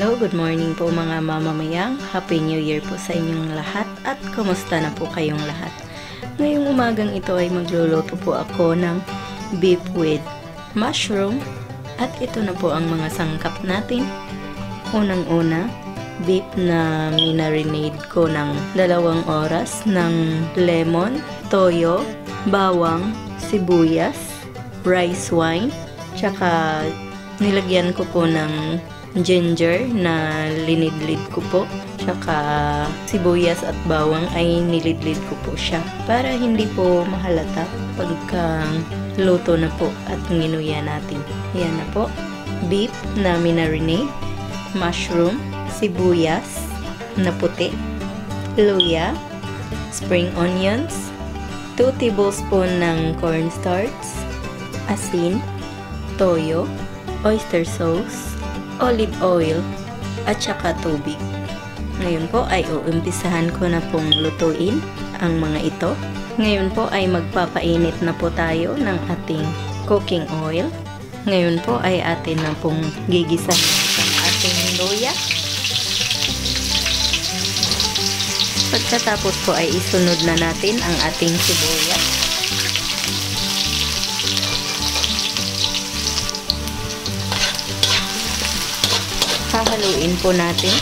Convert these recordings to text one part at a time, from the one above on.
Hello, good morning po mga mamamayang. Happy New Year po sa inyong lahat at kumusta na po kayong lahat. Ngayong umagang ito ay magluluto po ako ng beef with mushroom at ito na po ang mga sangkap natin. Unang-una, beef na minarinade ko ng 2 oras ng lemon, toyo, bawang, sibuyas, rice wine, tsaka nilagyan ko po ng ginger na linidlid ko po, tsaka sibuyas at bawang ay nilidlid ko po siya para hindi po mahalata pagka luto na po at nginuya natin. Yan na po, beef na minarinade, mushroom, sibuyas na puti, luya, spring onions, 2 tablespoon ng cornstarch, asin, toyo, oyster sauce, olive oil, at saka tubig. Ngayon po ay uumpisahan ko na pong lutuin ang mga ito. Ngayon po ay magpapainit na po tayo ng ating cooking oil. Ngayon po ay atin na pong gigisahin itong ating luya. Pagkatapos po ay isunod na natin ang ating sibuyas. Hahaluin po natin.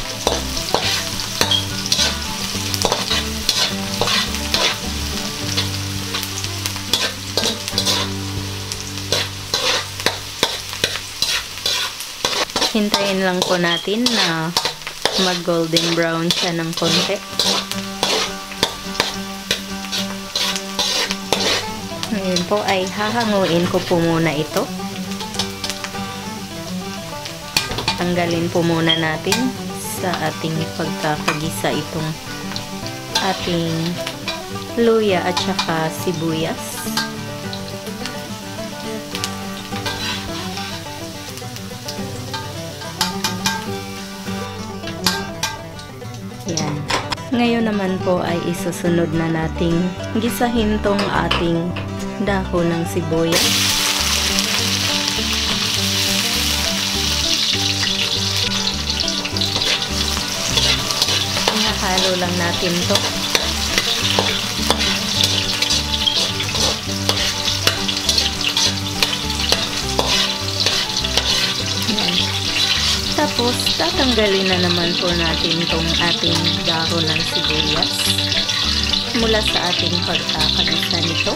Hintayin lang po natin na mag golden brown siya ng konti. Ngayon po ay hahanguin ko po muna ito. Tanggalin po muna natin sa ating pagkakagisa itong ating luya at saka sibuyas. Yan. Ngayon naman po ay isusunod na nating gisahin tong ating dahon ng sibuyas. Ihahalo lang natin to. Yan. Tapos, tatanggalin na naman po natin tong ating dahon ng sibuyas mula sa ating pagkakagisa nito.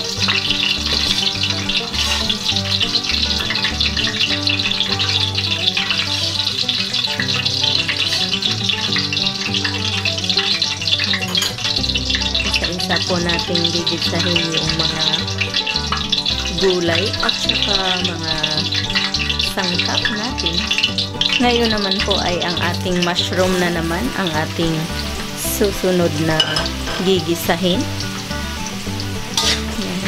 Isa-isa po natin gigisahin yung mga gulay at saka mga sangkap natin. Ngayon naman po ay ang ating mushroom na naman ang ating susunod na gigisahin. Yan.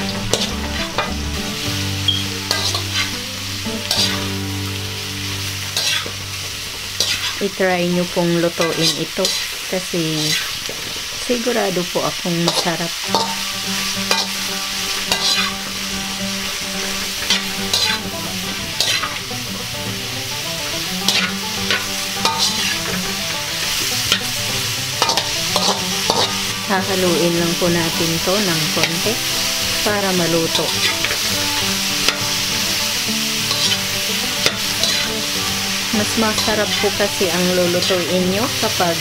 I-try nyo pong lutuin ito kasi sigurado po akong masarap. Hahaluin lang po natin to ng konti para maluto. Mas masarap po kasi ang lulutuin nyo kapag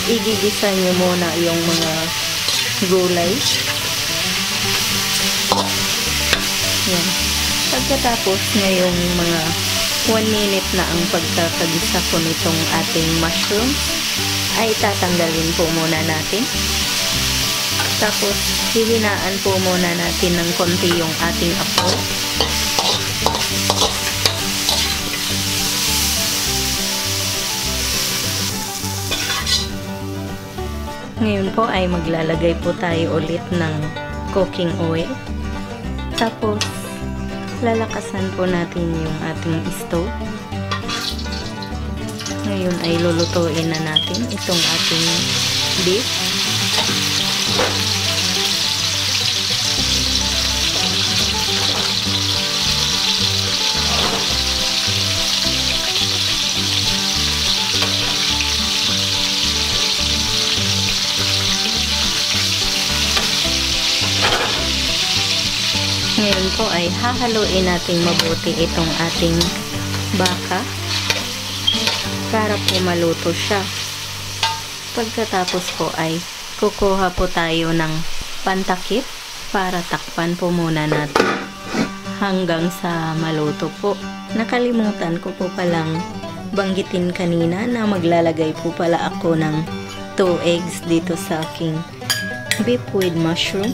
igigisa nyo muna yung mga gulay. Yan. Pagkatapos ngayong mga 1 minute na ang pagkakagisa ko nitong ating mushroom, ay tatanggalin po muna natin. Tapos, hihinaan po muna natin ng konti yung ating apoy. Ngayon po ay maglalagay po tayo ulit ng cooking oil. Tapos, lalakasan po natin yung ating stove. Ngayon ay lulutuin na natin itong ating beef. Ngayon po ay hahaluin natin mabuti itong ating baka para po maluto siya. Pagkatapos po ay kukuha po tayo ng pantakip para takpan po muna natin hanggang sa maluto po. Nakalimutan ko po palang banggitin kanina na maglalagay po pala ako ng 2 eggs dito sa aking beef with mushroom.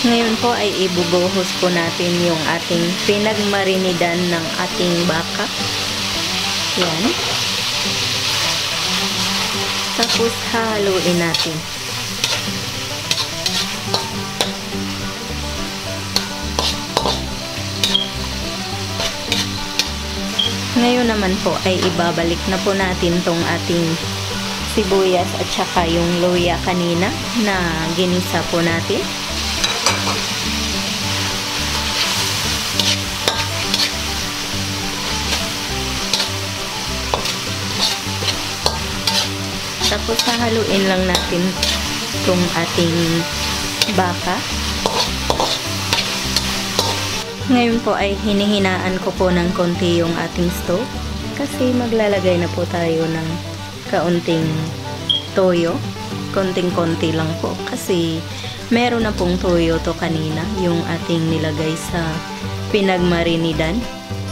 Ngayon po ay ibubuhos po natin yung ating pinagmarinidan ng ating baka. Yan. Tapos hahaluin natin. Ngayon naman po ay ibabalik na po natin tong ating sibuyas at saka yung luya kanina na ginisa po natin. Tapos hahaluin lang natin tong ating baka. Ngayon po ay hinihinaan ko po ng konti yung ating stove kasi maglalagay na po tayo ng kaunting toyo. Konting-konti lang po kasi meron na pong toyo to kanina, yung ating nilagay sa pinagmarinidan.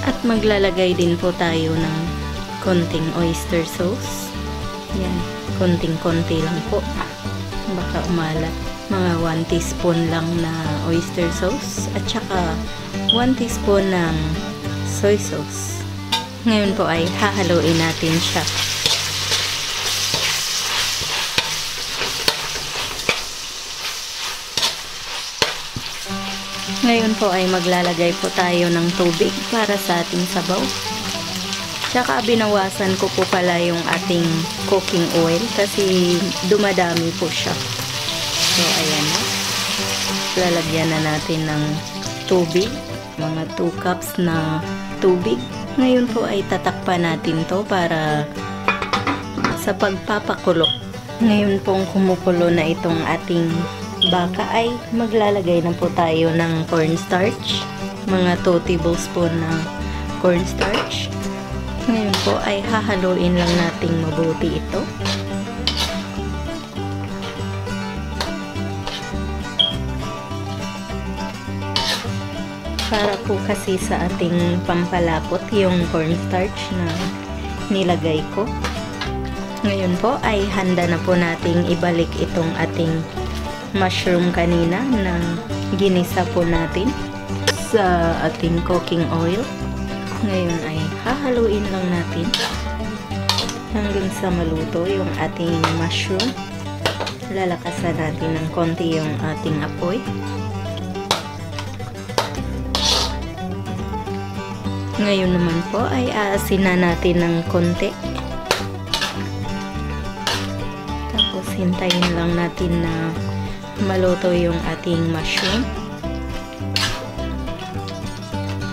At maglalagay din po tayo ng konting oyster sauce. Yan, konting-konti lang po. Baka umalat. Mga 1 teaspoon lang na oyster sauce at saka 1 teaspoon ng soy sauce. Ngayon po ay hahaluin natin siya. Ngayon po ay maglalagay po tayo ng tubig para sa ating sabaw. Tsaka binawasan ko po pala yung ating cooking oil kasi dumadami po siya. So, ayan na. Lalagyan na natin ng tubig. Mga 2 cups na tubig. Ngayon po ay tatakpan natin to para sa pagpapakulo. Ngayon pong kumukulo na itong ating baka ay maglalagay na po tayo ng cornstarch. Mga 2 tablespoon na cornstarch. Ngayon po ay hahaluin lang nating mabuti ito. Para po kasi sa ating pampalapot yung cornstarch na nilagay ko. Ngayon po ay handa na po nating ibalik itong ating mushroom kanina na ginisa po natin sa ating cooking oil. Ngayon ay hahaluin lang natin hanggang sa maluto yung ating mushroom. Lalakasan natin ng konti yung ating apoy. Ngayon naman po ay aasinan natin ng konti. Tapos hintayin lang natin na maluto yung ating mushroom.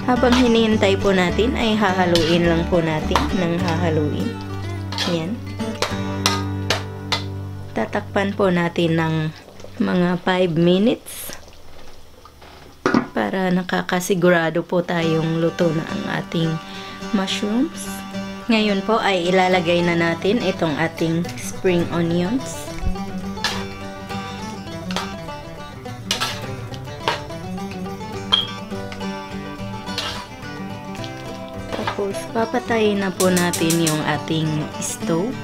Habang hinihintay po natin ay hahaluin lang po natin ng hahaluin. Yan. Tatakpan po natin ng mga 5 minutes para nakakasigurado po tayong luto na ang ating mushrooms. Ngayon po ay ilalagay na natin itong ating spring onions. Tapos papatayin na po natin yung ating stove.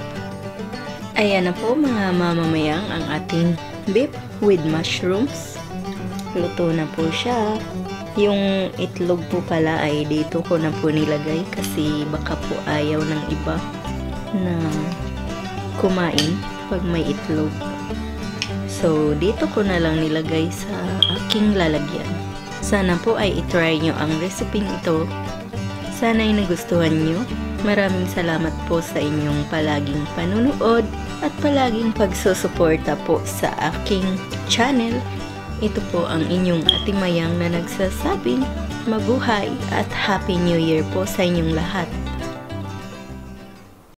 Ayan na po mga mamamayang ang ating beef with mushrooms. Luto na po siya. Yung itlog po pala ay dito ko na po nilagay kasi baka po ayaw ng iba na kumain pag may itlog. So dito ko na lang nilagay sa aking lalagyan. Sana po ay itry nyo ang recipe ito. Sana ay nagustuhan nyo. Maraming salamat po sa inyong palaging panunood at palaging pagsusuporta po sa aking channel. Ito po ang inyong Ate Mayang na nagsasabing mabuhay at Happy New Year po sa inyong lahat.